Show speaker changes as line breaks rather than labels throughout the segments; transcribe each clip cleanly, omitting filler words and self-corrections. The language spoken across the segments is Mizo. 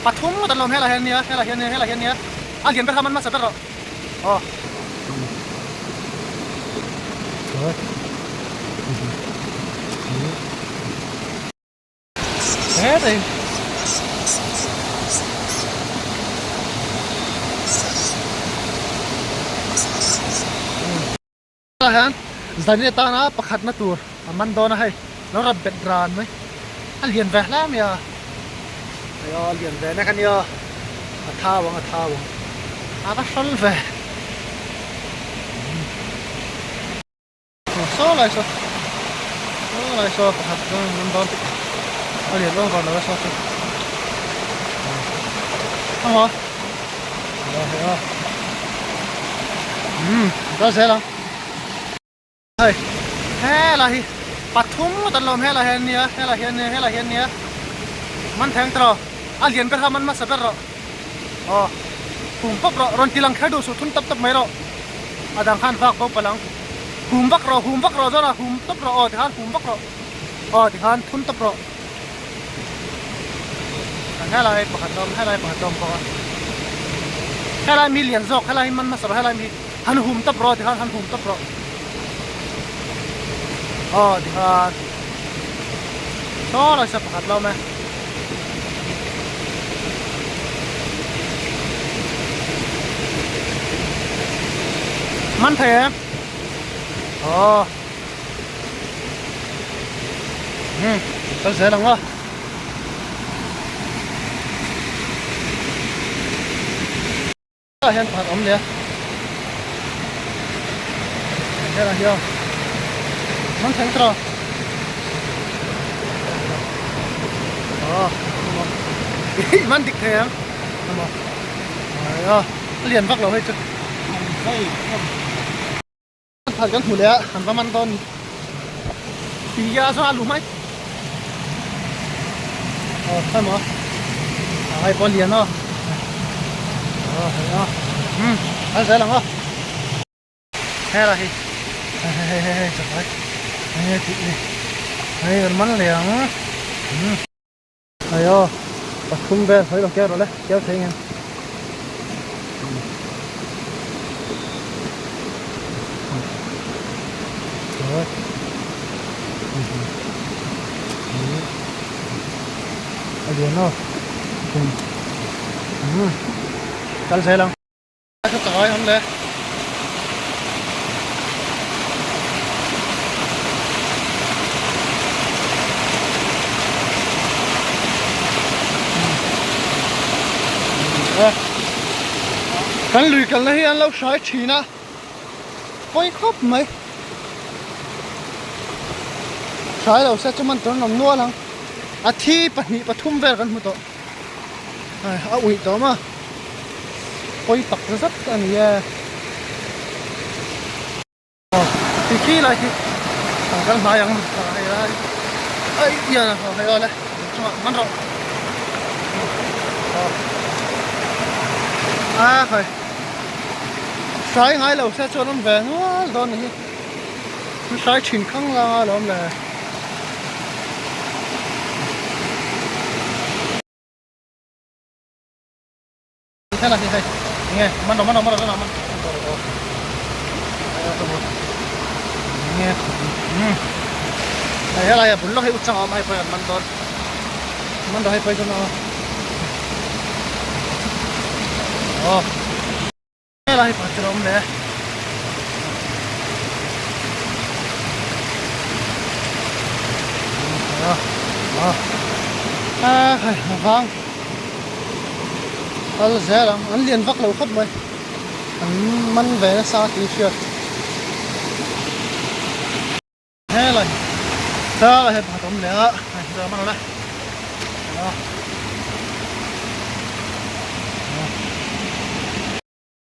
Pathum ngawt an lawm helai hian nia, helai hian nia, helai hian nia. A lian ber kha man hmasa ber rawh. Aw. Thế thì hian zan atana pakhatna tur a man dawn a hei lo rat bet ran mai a lian ve hle mai a hei aw a lian ve nek a nia a thau ang a thau ang a va hrawl ve. Saw lai saw saw lai saw pakhat chuan an dawn tih a lian vang vang lo a saw chu a maw a hei a umm kal zel ang hei helai hi pathum ngawt an lawm helai hian nia helai hian nia helai hian nia man theng tawh a lian ber kha man hmasa ber rawh aw hum pawp rawh rawn ti lang kher duh suh thun tawp tawp mai rawh a dang khan vak bo palh ang. Hum vak rawh, hum vak rawh zawn a, hum tawp rawh aw tikhan hum vak rawh aw tikhan thun tawp rawh. Kan helai pakhat awm helai pakhat awm bawk a. Helai mi lian zawk helai hi man hmasa rawh helai mi han hum tawp rawh tikhan han hum tawp rawh aw tikhan saw lai saw pakhat la awm e. Man thei em? Aw. Hmm, kal zel ang a. Ah hian pakhat awm leh a. Helai hian man thleng tawh. Aw, man dik thei ang. A lian vak lo hei chu. Phal kan hmu leh a, an va man dawn ni. Tia chuan a luh mai. Aw, khawi maw? A hei pawh lian aw. Aw, hei aw. Hmm, kal zel ang aw. Hela hi. Hei hei hei hei chawhmeh. Hei tih ni. Hei kan man leh ang. Hmm. Hei aw. Pathum vel sawi lo keu rawh le. Keu thei ngem. A lian aw. Hmm. Kal zel ang. Ka chakai ang le. Kan lui kalna hi an lo hrai thin a, pawi khawp mai. Hrai lo se chu man tur an awm nual ang. A thi pahnih pathum vel kan hmu tawh. A uih tawh a. Pawi tak zat a ni e. Aw ti khi lai khi an kal hnai ang hei lai ai ian a hei awle chungah man rawh aw a khai hrai ngai lo se chuan awm ve nual dawn ni hi hrai thin khang la alawm le. Hela hi hei nge man ro man ro man ro man nge hei helai a bul lawk hi uchang a awm a hei pawh hian man dawn man ro hei pawh hi chuan aw helai hi pakhat chu a awm leh a hei a vang. Kal zel ang an lian vak lo khawp mai an man ve nasa tih hriat helai helai hi pakhat awm leh a hei dah man a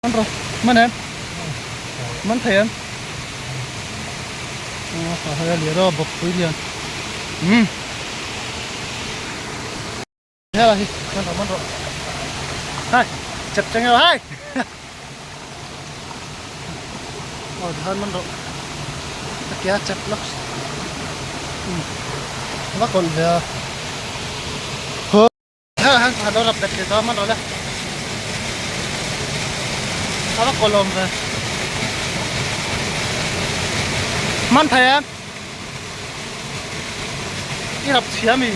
man rawh man em man thei em a hei a lian a bawkpui lian umm. Hela hi man rawh man rawh hai chep cheng emaw hai aw tikhan man rawh a ke a chep lawk va kawlh ve a. khan pakhat lo rap bet thei tawh a man rawh le. A va kawlh awm ve. Man thei em? I rap chhia mi?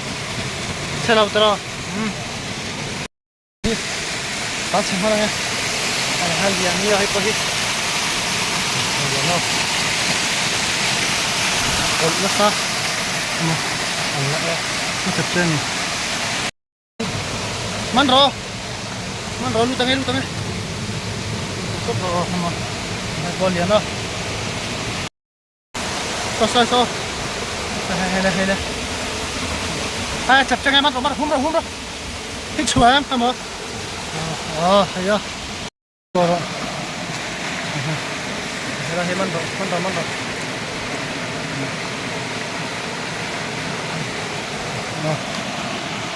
Chhe lo tawh. Umm. Tan chhe hman ange. A lian nia hei pawh hi. A lian lo. A kawlh nasa. Emaw an la e. A chep che a ni. Man rawh. Man rawh lut ange lut ange. Chawp rawh emaw. Hei pawh a lian a. Saw saw saw. Hei le hei le. Ai chap chang em man rawh hum rawh hum rawh. Hi chhuah em emaw. Aw hei a. Rawh. Hei la hei man rawh man rawh man rawh.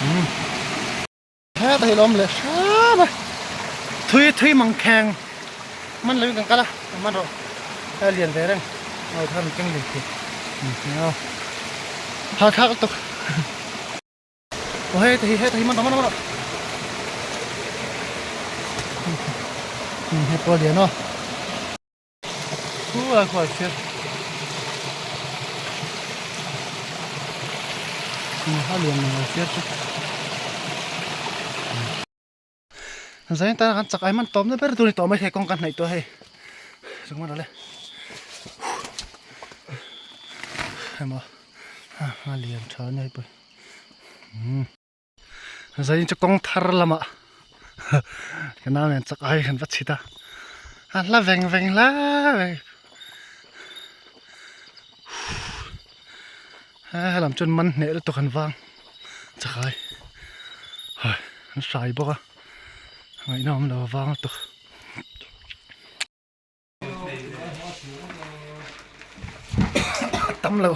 Um. Heta hi lawm leh hram a thui thui mang kheng man lovin kan kal a man rawh a lian ve reng aw kha mi keng lian thei a har thlak lutuk aw heta hi heta hi man rawh man rawh man rawh he pawh a lian aw. Khu a khual chhiat. A lian lo chhiat chu. Zain tan kan chak ai man tawm na ber tur ni tawh mai thei kawng kan hnaih tawh hei. Chungman ale. Emaw a lian tha a ni hei pawh. Zain chu kawng thar lamah ka nau nen chak ai kan va chhit a a hla veng veng hle mai he lam chuan man hneh lutuk an vang chak ai hai an hrai bawk a ngaihna awm lo a vang lutuk. Tam lo.